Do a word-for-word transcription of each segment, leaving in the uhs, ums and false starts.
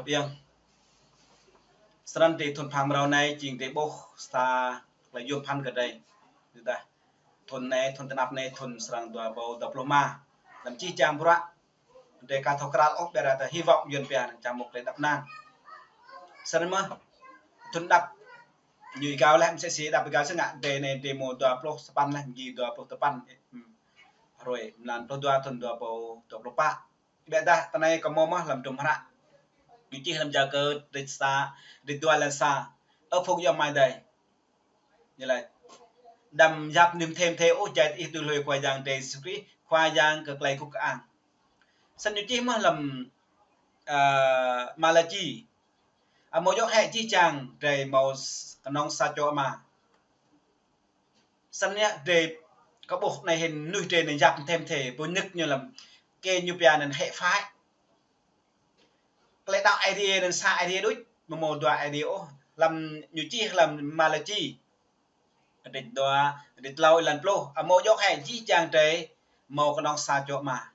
Yang. Srăng tơlơi thun phang mrâo anai jing tơlơi ƀuh sa tơlơi yôm phăn kơ drei. Tơdah thun anai, thun tơnap anai, thun srăng dua rơbâo dua pluh rơma. Lăm čih čang bruă, drei ka thâo krăn ôh, ƀiădah tơ hy vọng Yuan pia anŭn čang mơ̆ tơlơi đăp năng. Srăng mơ̆ thun đăp ñu gao leh, msĕ si đăp gao sơngă, drei anai drei mơ̆ dua pluh sapăn leh, mơ̆ng dua pluh sapăn. Hmm. Hrơi mlan pluh dua thun dua rơbâo dua pluh pă. Ƀiădah tơ anai kâo mơ̆ mơ̆ lăm hơdrôm hră. Ñu čih lăm Yakơ, rĭt sa, rĭt dua lăn sa. Ơ phung ayŏng amai adơi. Ñu laĭ: Đăm yap nưm thim thê ôh, jai ih tui hlue Khua Yang drei Yêsu Krist, Khua Yang kơ tơlơi gŭk kơang. Srăng ñu čih mơ̆ lăm, ơ, Malachi. Amâo djơ̆ hĕ čih čang drei mâo s-, kơnơ̆ng sa čô ama. Srăng ñu drei kơ ƀuh anai hĭn mơnuih drei anai yap thim thê, pô nhĭk ñu lăm, kơ ñu pia anŭn hĕ phải. Tơlơi đăo Aê Diê anŭn sa Aê Diê đôč, mơ̆ mâo dua Aê Diê ôh, lăm ñu čih lăm Malachi. Rĭt dua, rĭt klâo êlan pluh, amâo djơ̆ hĕ čih čang drei mâo kơnơ̆ng sa čô ama.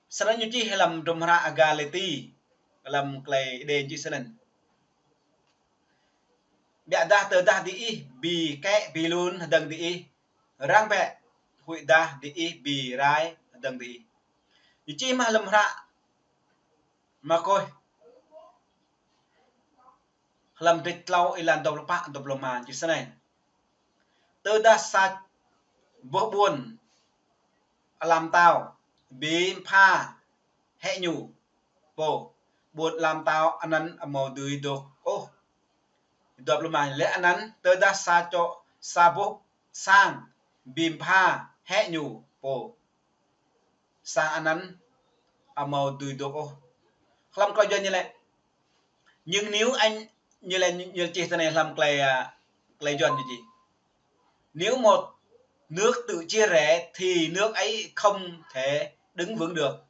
Srăng ñu čih lăm hơdrôm hră Galati, lăm tơlơi Êđê čih snăn. Ƀiădah tơdah diih bi kĕ bi lun hơdơ̆ng diih, răng bĕ, huĭ dah diih bi rai hơdơ̆ng diih. Ñu čih mơ̆ lăm hră Markôs, lăm rĭt klâo êlan dua pluh pă, dua pluh rơma čih snei: Tơdah sa boh ƀuôn ala mtao bi mpha hĕ ñu pô, ƀuôn ala mtao anăn amâo dưi dôk ôh. Dua pluh rơma: Lĕ anăn tơdah sa čô, sa boh sang bi mpha hĕ ñu pô, sang anăn amâo dưi dôk ôh. Hlăm tơlơi Yuan ñu laĭ: Nhưng nếu anh, ñu laĭ, ñu čih tơ anai hlăm tơlơi, a, tơlơi Yuan ñu čih: Nếu một nước tự chia rẽ thì nước ấy không thể đứng vững được.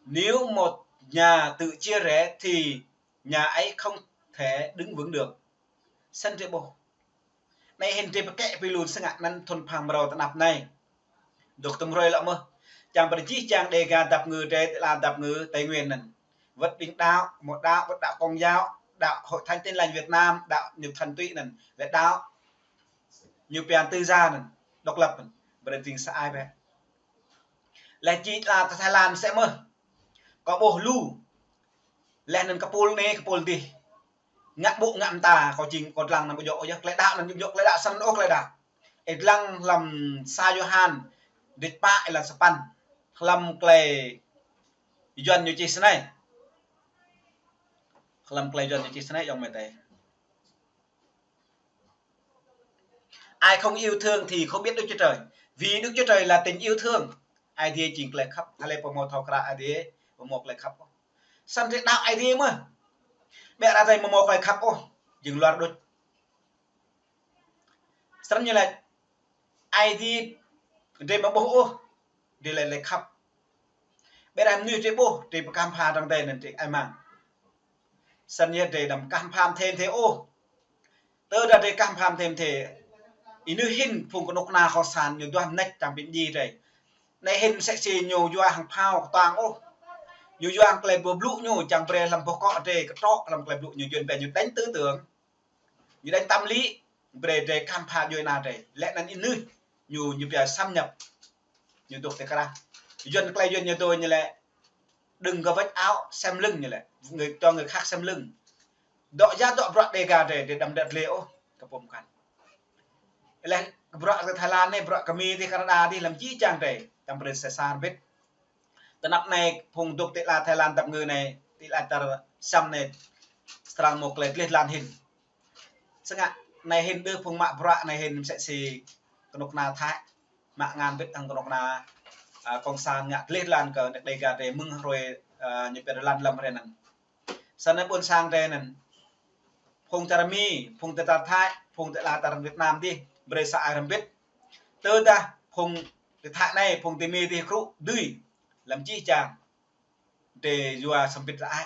Nếu một nhà tự chia rẽ thì nhà ấy không thể đứng vững được. Snăn drei ƀuh. Anai hĭn drei bi kĕ bi lun sơngă anăn thun phang mrâo tơnap anai. Dôk tơm hrơi lŏ mơh. Čang brơi čih čang Đêga dap kngư drei, tơlơi dap kngư Tây Nguyên anăn. Wơ̆t ƀing đăo, mơ̆ đăo, wơ̆t đăo Công giáo, đăo Hội Thánh Tin Lành Việt Nam, đăo ñu thuần túy anăn. Lĕ đăo ñu pia tự do anăn, độc lập anăn. Brơi ding sa ai bĕ. Lĕ čih tơlơi Thái Lan msĕ mơh. Kâo ƀuh lu. Leh anăn kơpul anai, kơpul dih. Ngă ƀô̆ ngă mta, kâo jing kâo dlăng anăn ƀu djơ̆ ôh yơh, tơlơi đăo anăn ƀu djơ̆, tơlơi đăo snăn ôh tơlơi đăo. Ih dlăng hlăm sa Yôhan, rĭt pă êlan sa păn. Hlăm tơlơi Yuan ñu čih snei. Hlăm tơlơi Yuan ñu čih snei, ayŏng amai adơi. Ai không yêu thương thì không biết Đức Chúa Trời, vì Đức Chúa Trời là tình yêu thương. Aê Diê jing tơlơi khăp, hlơi pô mâo thâo krăn Aê Diê, pô mâo tơlơi khăp. Săn drei đăo Aê Diê mơh. Ƀiădah drei mơ̆ mâo tơlơi khăp ôh, jing luar đôč. Săn ñu laĭ, Aê Diê drei mơ̆ ƀuh ôh, drei laĭ tơlơi khăp. Ƀiădah mơnuih drei ƀuh, drei pơkah mpha dơ̆ng tơ anăn drei ai mang. Săn yơh drei đăm kah mpha thim thê ôh. Tơdah drei kah mpha thim thê, ih nư hĭn phung kơnuk kơna Cộng sản ñu duah mnêč čang bi mdjiê drei. Anai hĭn msĕ si ñu yua hăng phao kơtuang ôh. Ñu yua hăng tơlơi blŭ ñu čang brơi hlăm boh kŏ drei kơtrŏ hlăm tơlơi blŭ ñu, Yuan pia ñu đánh tư tưởng. Ñu đánh tâm lý, brơi drei kah mpha djuai ania drei. Lĕ anăn ih nư, ñu, ñu pia xâm nhập. Ñu dôk tơ krah. Yuan tơlơi Yuan ñu dôk ñu laĭ: Đừng có vêch áo xem lưng ñu laĭ. Người, cho người khác xem lưng. Dŏ ya dŏ bruă Đêga drei, drei đăm đet lê ôh, kơ pô mkăn. Leh bruă kơ Thái Lan anai, bruă kơ Mi dih, Canada dih, lăm čih čang drei, čang brơi sơsar bĭt. Tơnap anai phung dôk ti ala Thái Lan dap kngư anai, ti ala čar Siăm anai, srăng mâo tơlơi dleh dlan hĭn. Sơngă anai hĭn đơ phung mă bruă anai hĭn msĕ si kơnuk kơna Thái. Mă ngăn bĭt hăng kơnuk kơna, a, Cộng sản ngă dleh dlan kơ anak Đêga drei mơ̆ng hrơi, a, ñu pia lăn lăm hrơi anăn. Săn anai ƀuôn sang drei anăn. Phung čar Mi, phung ti čar Thái, phung ti ala čar Việt Nam dih, brơi sa ai hrăm bĭt. Tơdah phung ti Thái anai, phung ti Mi dih krŭ dưi, lăm čih čang. Drei yua săm bĭt ră ai.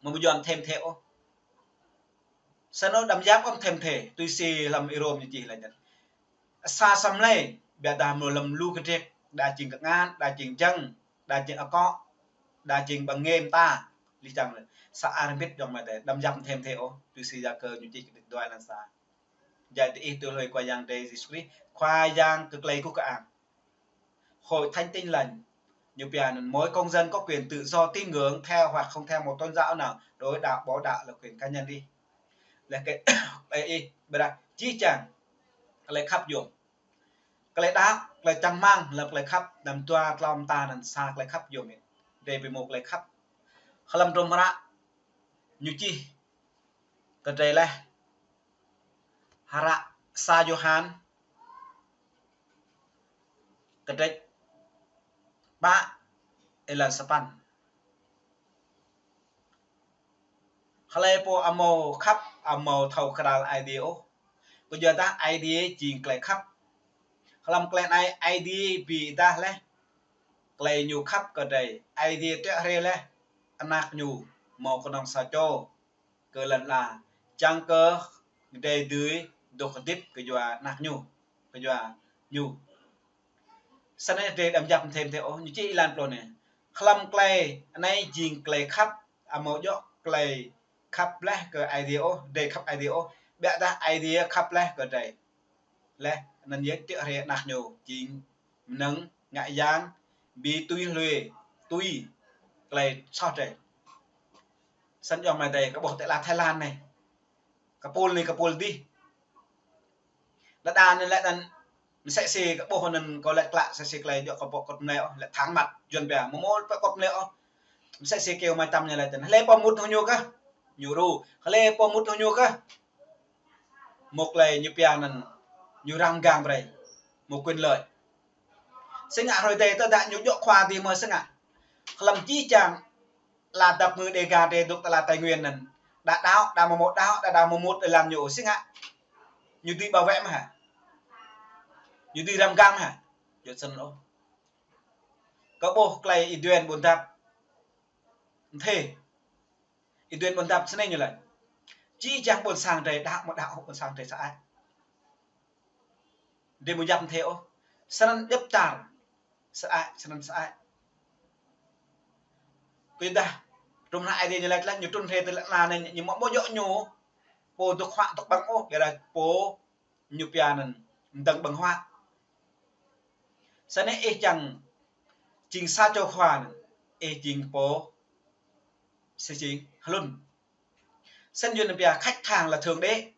Mơ̆ ƀu djơ̆ thim thê ôh. Săn anai đăm yap ôh thim thê, tui si hlăm Y-Rôm ñu čih laĭ anăn. Sa săm lei, ƀiădah mơ̆ lăm lu kơdrĕk, đa jing kơngan, đa jing jăng, đa jing akŏ. Đa jing ƀơ̆ng ngem ta. Lih čang lĕ. Sa armit yŏng mơ̆ tĕ. Đăm yap thêm thế ôh. Tui si Yakơ ñu čih kơdit dua lăn sa. Jai ti ih tui hlue Khua Yang Adai Yêsu Krist. Khua Yang kơ tơlơi kơkuh kơ-ang. Hội thánh Tin Lành. Ñu pia anŭn mỗi công dân có quyền tự do tín ngưỡng theo hoặc không theo một tôn giáo nào. Đối đạo, bỏ đạo là quyền cá nhân đi. Lĕ kơ, ih, ƀiădah, čih čang. Tơlơi khăp yôm. Tơlơi đaŏ, tơlơi čang rơmang, lĕ tơlơi khăp, đăm dua tlâo mơta anŭn sa tơlơi khăp yôm. Drei ƀu hmâo tơlơi khăp. Hlăm hrŏm hră, ñu čih. Kơ drei leh. Hră sa Yôhan. Kơdrêč pă, êlan sapăn. Hlơi pô ăt hmâo khăp, ăt hmâo thâo krăn Aê Diê ôh. Kơ yua dah Aê Diê jing tơlơi khăp. Hlăm tơlơi anai Aê Diê bi dah leh. Tơlơi ñu khăp kơ drei. Aê Diê tĕ hrĕ leh. Ană ñu hmâo kơnơ̆ng sa čô. Kơ lăn ala, čang kơ drei dưi dŏ hơdip kơ yua ană ñu, kơ yua ñu. Snăn drei đăm yap thêm thế ôh, ñu čih êlan pluh anai. Hlăm tơlơi anai jing tơlơi khăp, ăt hmâo djŏ tơlơi khăp leh kơ Aê Diê ôh, drei khăp Aê Diê ôh, ƀiădah Aê Diê khăp leh kơ drei. Leh, anăn yơh tĕ hrĕ ană ñu, jing mơnơ̆ng ngă yang, bi tui hlue, tui tơlơi soh drei. Snăn yŏng mơ̆ tĕ, kơ ƀuh tĕ la Thái Lan anai. Kơ pôl anai, kơ pôl dih. Đa đa anŭn lĕ anŭn, msĕ si kơ ƀuh anŭn kơ lĕ klă, msĕ si tơlơi djŏ kơ pŏk kŏt mlĕ ôh, lĕ thang măt, Yuăn pia, mơ̆ mơ̆ pŏk kŏt mlĕ ôh. Msĕ si kơ mai tam ñu lĕ anŭn. Hlơi pô mŭt hăng ñu kơ? Ñu ru. Hlơi pô mŭt hăng ñu kơ? Hmâo tơlơi ñu pia anŭn, ñu răng mgang brei. Hmâo quyền lợi. Sĭt ngă hrơi tĕ tơdah ñu djŏ khua dih mơ̆ sĭt ngă. Hlăm čih čang, la dăp mơ̆ Đêga drei dŏ tơla Tây Nguyên anŭn. Đa đaŏ, đa mơ̆ mŭt đaŏ, đa đa mơ̆ mŭt êlan ñu sĭt ngă. Ñu dưi bảo vệ mơ̆ hă? Ñu dưi răng mgang mơ̆ hă? Djŏ snăn ôh. Kơ ƀuh tơlơi Y Duên Buôn Dap. Anŭn tĕ. Y Duên Buôn Dap snei ñu laĭ. Čih čang ƀôn sang drei đaŏ mơ̆ đaŏ ƀôn sang drei sơăi. Drei mơ̆ yap thê ôh. Snăn djŏp čar. Sơăi, snăn sơăi. Kơ yua dah, hrŏm hră Aê Diê ñu laĭ laĭ ñu trŭn hrĕ tơlơi anai ñu mơ̆ ƀu djŏ ñu. Pô dŏ huă dŏ ƀăng ôh, ƀiădah pô ñu pia anŭn mơdơ̆ng ƀơ̆ng huă. Snăn ih čang jing sa čô khua anŭn, ih jing pô, si jing hlŭn. Snăn Yuăn pia khách hàng là thượng đế.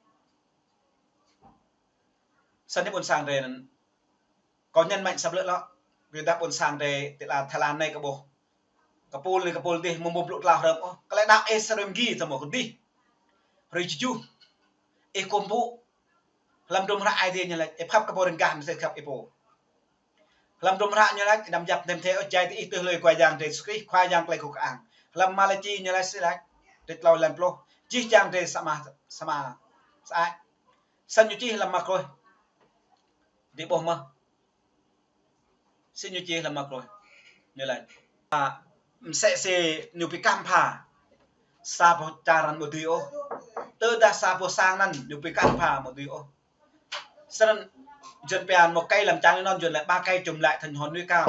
Snăn ƀôn sang drei anŭn. Kâo nhấn mạnh săp lĕ lŏ. Kơ yua dah ƀôn sang drei tơla Thái Lan anai kơ ƀuh. Kơ pôl anai kơ pôl dih mơ̆ mŭt blŭ tơlơi hrăm ôh. Kơ lĕ đaŏ ih sơrơm gi tơmŏ kơ dih. Hrơi Jêsu. Ih kŏm ƀu. Hlăm hrŏm hră Aê Diê ñu laĭ. Ih khăp kơ pô riêng gah msĕ khăp ih pô. Hlăm hrŏm hră ñu laĭ. Đăm yap thêm thê ôh jai ti ih tui hlue Khua Yang drei Yêsu Krist. Khua Yang tơlơi kơkuh kơ-ang. Hlăm Malaki ñu laĭ sĭt laĭ. Drei tlâo lăn pluh. Čih čang drei samơ̆, samơ̆. Sơăi. Snăn ñu čih hlăm Markôs. Drei ƀuh mơ̆. Sĭt ñu čih hlăm Markôs. Ñu laĭ. A, msĕ si ñu bi kăm pha. Sa boh čar anŭn ƀu dưi ôh. Tơdah sa boh sang anŭn ñu bi kăm pha ƀu dưi ôh. Snăn Yuăn pia mơ̆ kơi lăm čang anŭn Yuăn laĭ ba kơi chống lại thần hồn núi cao.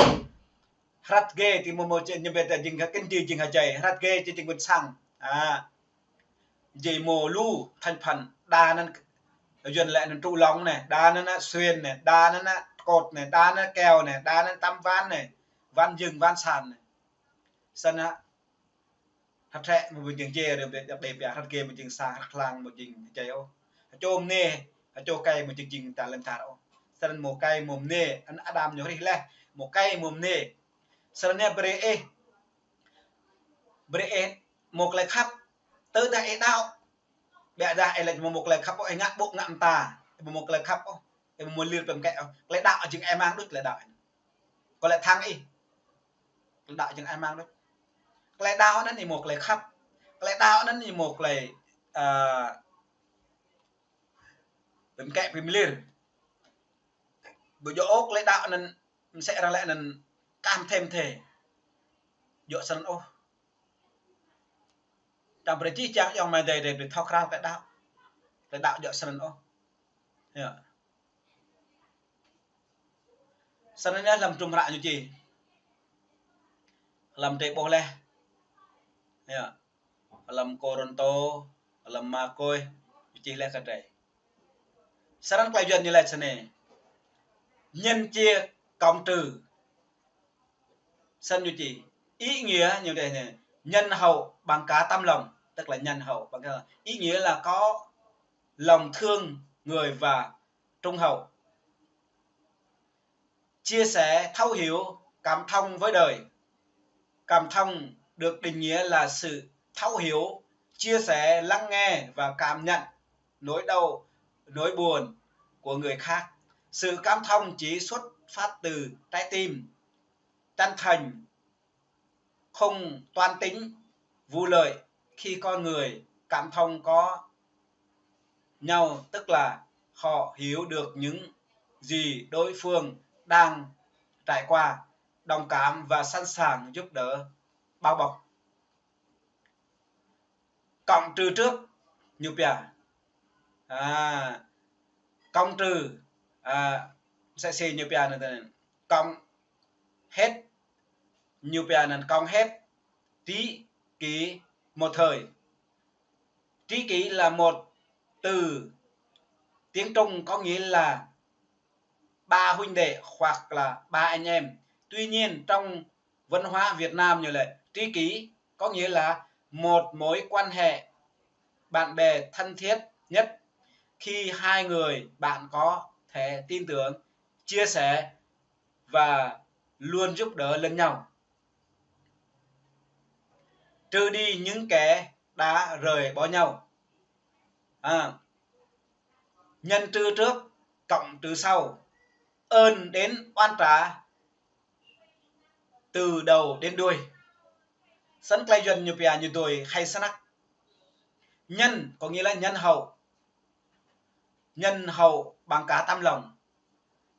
Hrăt gê ti mơ̆ mơ̆ či ñu ƀiă ta jing kơ kinh ti jing hơjai. Hrăt gê či jing ƀôn sang. A. Jing mơ̆ lu thành phần, đa anŭn Yuăn laĭ anŭn Trụ Long anai, đa anŭn Xuyên anai, đa anŭn Cột anai, đa anŭn Keo anai, đa anŭn Tam Văn anai, Văn Dương, Văn Sản anai. Snăn hrăt hrĕ mơ̆ ƀu jing jê, rơbêh djăp đê pia hrăt gê mơ̆ jing sa, hrăt hlang mơ̆ jing jai ôh. Hơčô mơnê, hơčô kơi mơ̆ jing jing ta lĕm tar ôh. Snăn mơ̆ kơi mơ̆ mơnê, anŭn Adam ñu hrih leh, mơ̆ kơi mơ̆ mơnê. Snăn anai brei ih, brei ih mơ̆ tơlơi khăp, tơdah ih đaŏ. Ƀiădah ih laĭ mơ̆ mơ̆ tơlơi khăp ôh, ih ngă ƀô̆ ngă mơta, ih mơ̆ mơ̆ tơlơi khăp ôh, ih mơ̆ mơ̆ lir pơm kĕ ôh. Tơlơi đaŏ jing ai mang đôč tơlơi đaŏ. Kơ lĕ thang ih. Tơlơi đaŏ jing ai mang đôč. Tơlơi đaŏ anŭn ih mơ̆ tơlơi khăp. Tơlơi đaŏ anŭn ih mơ̆ tơlơi, a, pơm kĕ pơm lir. Ƀu djŏ ôh tơlơi đaŏ anŭn msĕ arăng laĭ anŭn kăm thêm thê. Djŏ snăn ôh. Čang brei čih čang yŏng mơ̆ drei drei brei thâo krăn tơlơi đaŏ. Tơlơi đaŏ djŏ snăn ôh. Yơh. Snăn anai hlăm hrŏm hră ñu čih. Hlăm drei ƀuh leh. Ya. Lăm Kôrintô, lăm Markôs, ñu čih laih kơ drơi. Srăng tơlơi Yuan ñu laĭ snei. Nhân chia cộng trừ. Srăng ñu čih. Ý nghĩa ñu laĭ anai, nhân hậu bằng cả tấm lòng, tức là nhân hậu bằng cả, ý nghĩa là có lòng thương người và trung hậu. Chia sẻ, thấu hiểu, cảm thông với đời. Cảm thông được định nghĩa là sự thấu hiểu, chia sẻ, lắng nghe và cảm nhận nỗi đau, nỗi buồn của người khác. Sự cảm thông chỉ xuất phát từ trái tim chân thành, không toan tính, vụ lợi. Khi con người cảm thông có nhau, tức là họ hiểu được những gì đối phương đang trải qua, đồng cảm và sẵn sàng giúp đỡ, bao bọc. Cộng trừ trước, ñu pia. À, cộng trừ, à, sẽ xì ñu pia anai, cộng hết, ñu pia anai, cộng hết tri kỷ một thời. Tri kỷ là một từ tiếng Trung có nghĩa là ba huynh đệ hoặc là ba anh em. Tuy nhiên, trong văn hóa Việt Nam ñu laĭ, tri kỷ có nghĩa là một mối quan hệ bạn bè thân thiết nhất khi hai người bạn có thể tin tưởng, chia sẻ và luôn giúp đỡ lẫn nhau. Trừ đi những kẻ đã rời bỏ nhau. À, nhân trừ trước, cộng trừ sau. Ơn đến oan trả từ đầu đến đuôi. Srăng tơlơi Yuan ñu pia ñu tui hay snăk. Nhân có nghĩa là nhân hậu. Nhân hậu bằng cả tấm lòng.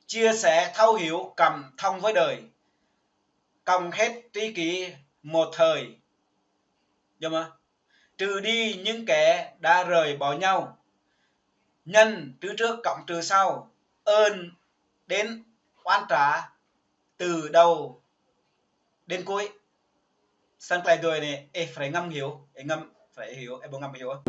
Chia sẻ, thấu hiểu, cảm thông với đời. Cộng hết tri kỷ một thời. Được không? Trừ đi những kẻ đã rời bỏ nhau. Nhân trừ trước cộng trừ sau. Ơn đến oan trả từ đầu đến cuối. Srăng tơlơi dui anai, ih phải ngâm hiểu, ih ngâm phải hiểu, ih ƀu ngâm ih ƀu.